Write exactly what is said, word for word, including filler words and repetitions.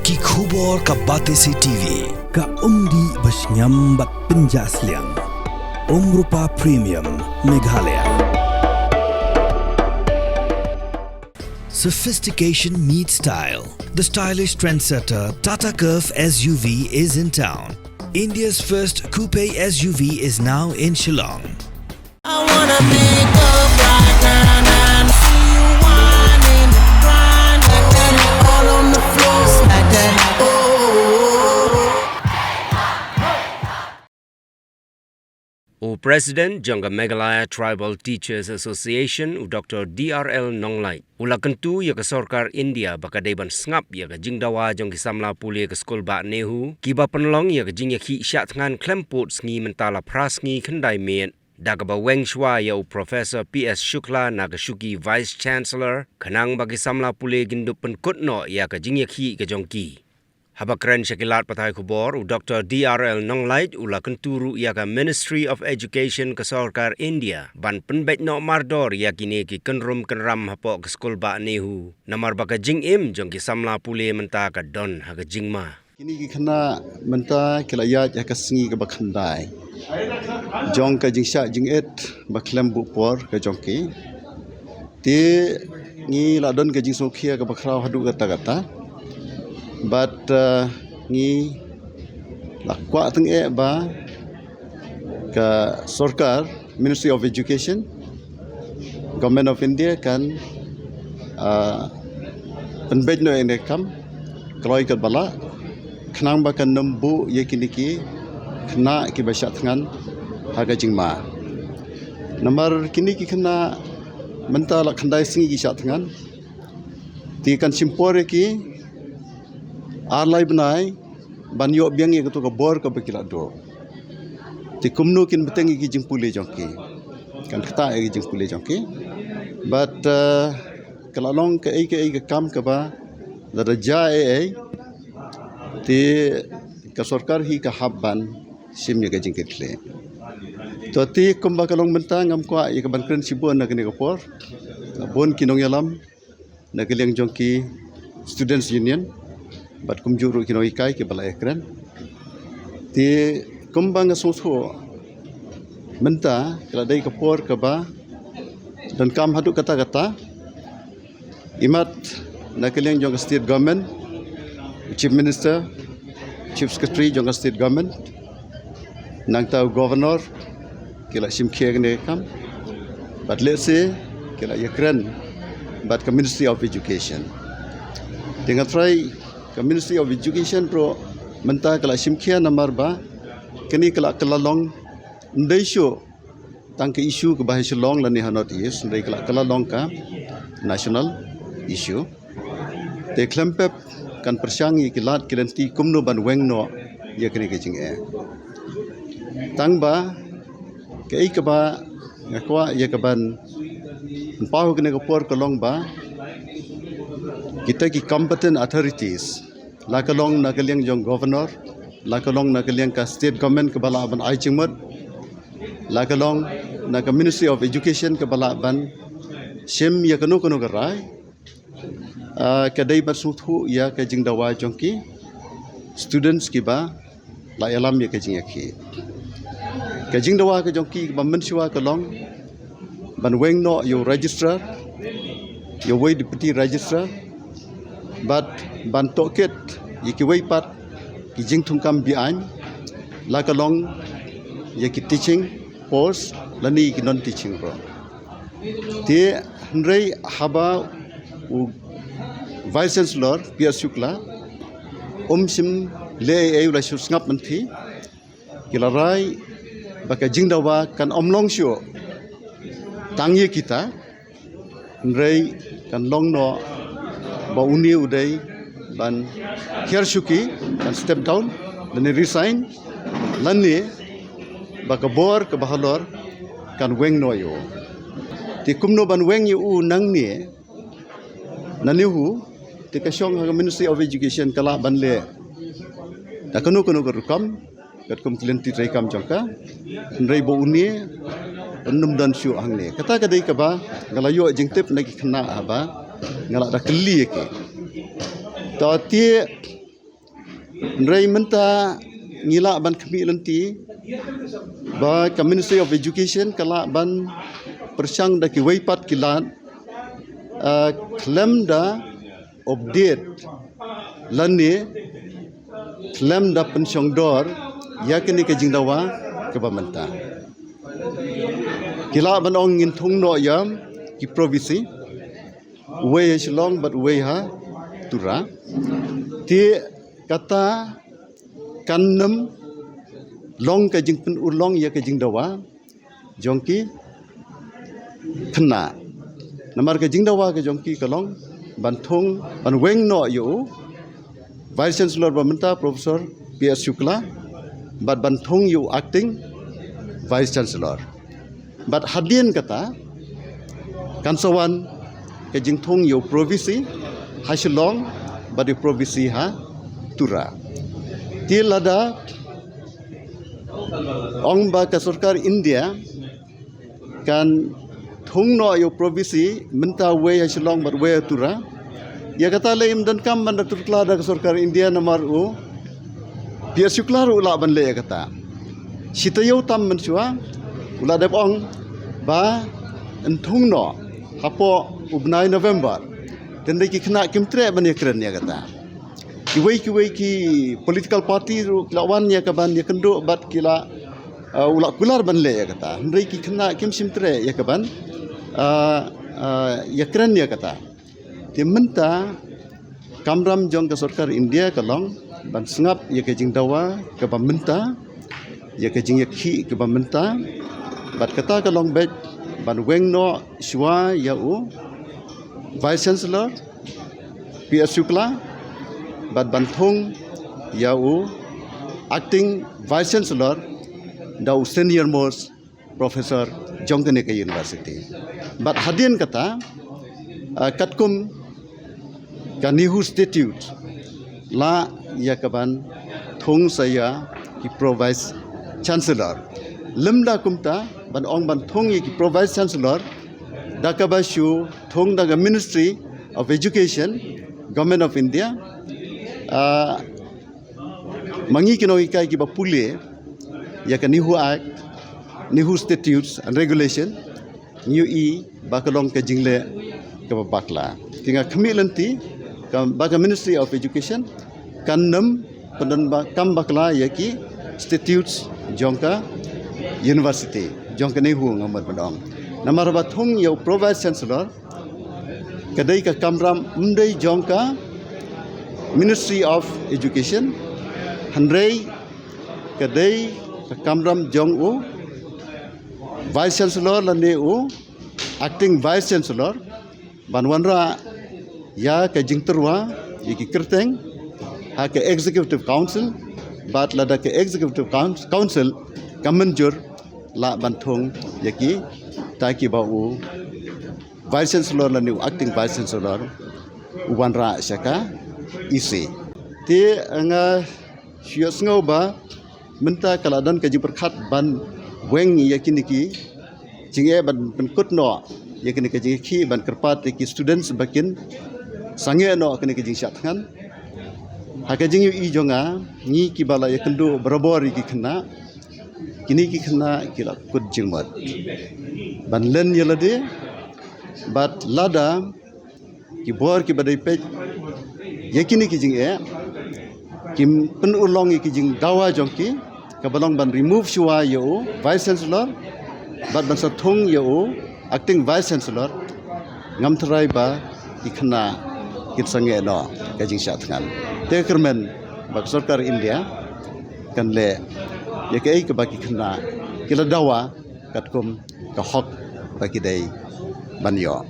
Ki khubor ka Batesi T V. Ka umdih ba shngiam bad pynjah sliang. Umrupa Premium Meghalaya. Sophistication meets style. The stylish trendsetter Tata Curvv S U V is in town. India's first coupe S U V is now in Shillong. I wanna pick up right now and see you whining, grinding, all on the floor, smack that. Oh. U President jong ka Meghalaya Tribal Teachers Association, u Doctor D R L Nonglait, u la kyntu ïa ka sorkar India ba ka dei ban sngap ïa ka jingdawa jong ki samla pule ka skul bah NEHU kiba pynlong ïa ka jingïakhih shah thngan khlem pud sngi mynta la phra sngi khyndai miet, da kaba weng shuwa ïa u Professor P S Shukla na ka shuki Vice Chancellor, khnang ba ki samla pule kin dup pynkut noh ïa ka jingïakhih ka jong ki. Haba kren sha ki lad pathai khubor, u Doctor D R L Nonglait u la kyntu ruh ïa ka Ministry of Education ka sorkar India ban pynbeit noh mardor ïa kine ki kynrum kynram hapoh ka skul bah NEHU, namar ba ka jingim jong ki samla pule mynta ka don ha ka jingma. Kine ki khynnah mynta ki la ïaid ha ka sngi kaba khyndai jong ka jingshah jingit ba khlem buh por ka jong ki. Te ngi la don ka jingsngewkhia kaba khraw haduh katta katta. Bad, uh, ngi la kwah tyngeh ba ka sorkar, Ministry of Education, Government of India kan, ah, pynbeit noh ïa kane ka kam kloi katba lah, khnang ba kan nym buh ïa kine ki khynnah kiba shah thngan ha ka jingma. Namar kine ki khynnah mynta la khyndai sngi ki shah thngan. Te kan shim por ïa ki ar lai bnai ban ïoh biang ïa kato ka bor kaba ki la duh. Te kumno kin bteng ïa ki jingpule jong ki, kan ktah ïa ki jingpule jong ki. Bad, uh, ka la long kaei kaei ka kam kaba lada jia ei ei, te ka sorkar hi ka hap ban shim ïa ka jingkitkhlieh. To te kumba ka long mynta ngam kwah ïa ka ban kren shibun na kane ka por. Bun ki nongïalam na ka liang jong ki Students Union bad kumjuh ruh ki nonghikai kiba la ïakren. Te kumba nga sngewthuh mynta ka la dei ka por kaba donkam haduh katta katta. Imat na ka liang jong ka State Government, Chief Minister, Chief Secretary jong ka State Government, nangta u Governor, ki la shim khia kane ka kam. Bad lehse ki la ïakren bad ka Ministry of Education. Te nga trai ka Ministry of Education ruh mynta ka la shim khia namar ba kane ka la kylla long, ym dei shuh tang ka issue kaba ha Shillong lane ha North East, hynrei ka la kylla long ka national issue. Te khlem pep kan pyrshang ïa ki lad ki lynti kumno ban weng noh ïa kane ka jingeh. Tang ba kaei kaba nga kwah ïa ka ban pynpaw ha kane ka por ka long ba kita ki competent authorities, la ka long na ka liang jong Governor, la ka long na ka liang ka State Government kaba lah ban ai jingmut, la ka long na ka Ministry of Education kaba lah ban shim ïa kano kano ka rai, ah, ka dei ban sngewthuh ïa ka jingdawa jong ki students kiba la ïalam ïa ka jingïakhih. Ka jingdawa ka jong ki kaba mynshuwa ka long ban weng noh ïa u registrar, ïa uwei u deputy registrar, bad ban tohkit ïa kiwei pat ki jingthungkam be-aiñ, la ka long ïa ki teaching post lane ïa ki non teaching ruh. Te hynrei haba u Vice Chancellor P S Shukla um shym leh ei ei, u la shu sngap mynthi. Ki la rai ba ka jingdawa kan ym long shuh tang ïa kita, hynrei kan long noh ba une u dei ban hiar shuki, kan step down lane resign, lane ba ka bor kaba halor kan weng noh ïa u. Te kumno ban weng ïa u nangne na NEHU, te ka shong ha ka Ministry of Education ka lah ban leh da kano kano ka rukom katkum ki lynti treikam jong ka, hynrei ba une un ym don shuh hangne. Kata ka dei kaba nga la ïoh jingtip na ki khynnah haba nga la da kylli ïa ki. To te Hynrei mynta ngi lah ban khmih lynti ba ka Ministry of Education ka lah ban pyrshang da kiwei pat ki lad, ah, khlem da update lane khlem da pynshongdor ïa kane ka jingdawa kaba mynta. Ki lah ban ong ngin thung noh ïa ki province, uwei ha Shillong bad uwei ha Tura. Te kata kan nym long ka jingpynurlong ïa ka jingdawa jong ki khynnah. Namar ka jingdawa ka jong ki ka long ban thung, ban weng noh ïa u Vice Chancellor ba mynta, Professor P S Shukla, bad ban thung ïa u Acting Vice Chancellor. Bad hadien kata kan sa wan ka jingthung ïa u province ha Shillong bad ïa u province ha Tura. Te lada ong ba ka sorkar India kan thung noh ïa u province, mynta uwei ha Shillong bad uwei ha Tura. Ïa kata lei ym donkam ban da tuklar da ka sorkar India namar u P S Shukla ruh u lah ban leh ïa kata. Shi taïew tam mynshuwa u la dep ong ba yn thung noh hapoh u bnai November. Te hynrei ki khynnah kim treh ban ïakren ïa kata. Kiwei kiwei ki political party ruh ki la wan ïa ka ban ïakynduh bad ki la, uh, u la kular ban leh ïa kata. Hynrei ki khynnah kim shym treh ïa ka ban, uh, uh, ïakren ïa kata. Te mynta kamram jong ka sorkar India ka long ban sngap ïa ka jingdawa kaba mynta, ïa ka jingïakhih kaba mynta, bad kata ka long beit ban weng noh shuwa ïa u Vice Chancellor P S Shukla, bad ban thung ïa u Acting Vice Chancellor da u senior most professor jong kane ka university. Bad hadien kata, ah, katkum ka NEHU Statute, lah ïa ka ban thung sa ïa ki Pro Vice Chancellor. Lymda kumta ban ong ban thung ïa ki Pro Vice Chancellor da kaba shu thung da ka Ministry of Education, Government of India, ah, ma ngi ki nonghikai kiba pule ïa ka NEHU Act, NEHU Statutes and Regulation, ngi ïohi ba ka long ka jingleh kaba bakla. Te nga khmih lynti ka, ba ka Ministry of Education kan nym pyndon ba, kam bakla ïa ki statutes jong ka university, jong ka NEHU, nga mut ban ong. Namar ba thung ïa u Pro Vice Chancellor ka dei ka kamram ym dei jong ka Ministry of Education, hynrei ka dei ka kamram jong u Vice Chancellor lane u Acting Vice Chancellor ban wanrah ïa ka jingtyrwa ïa ki kyrteng ha ka Executive Council, bad lada ka Executive Coun-, Council ka mynjur, lah ban thung ïa kita kiba u Vice Chancellor lane u Acting Vice Chancellor u wanrah sha ka E C. Te nga shu ïohsngew ba mynta ka la don ka jingpyrkhat ban weng ïa kine ki jingeh, ban pynkut noh ïa kine ki jingeh, ban kyrpad ïa ki students ba kin sangeh noh kine ki jingshah thngan. Ha ka jingïohi jong nga, ngi kiba la ïakynduh barabor ïa ki khynnah, kine ki khynnah ki la kut jingmut ban len ïa lade, bad lada ki bor kiba dei peit ïa kine ki jingeh kim pynurlong ïa ki jingdawa jong ki, kaba long ban remove shuwa ïa u Vice Chancellor bad ban sa thung ïa u Acting Vice Chancellor, ngam tharai ba ki khynnah kin sangeh noh ka jingshah thngan. Te kyrmen ba ka sorkar India kan leh ïa kaei kaba ki khynnah ki la dawa katkum ka hok ba ki dei ban ïoh.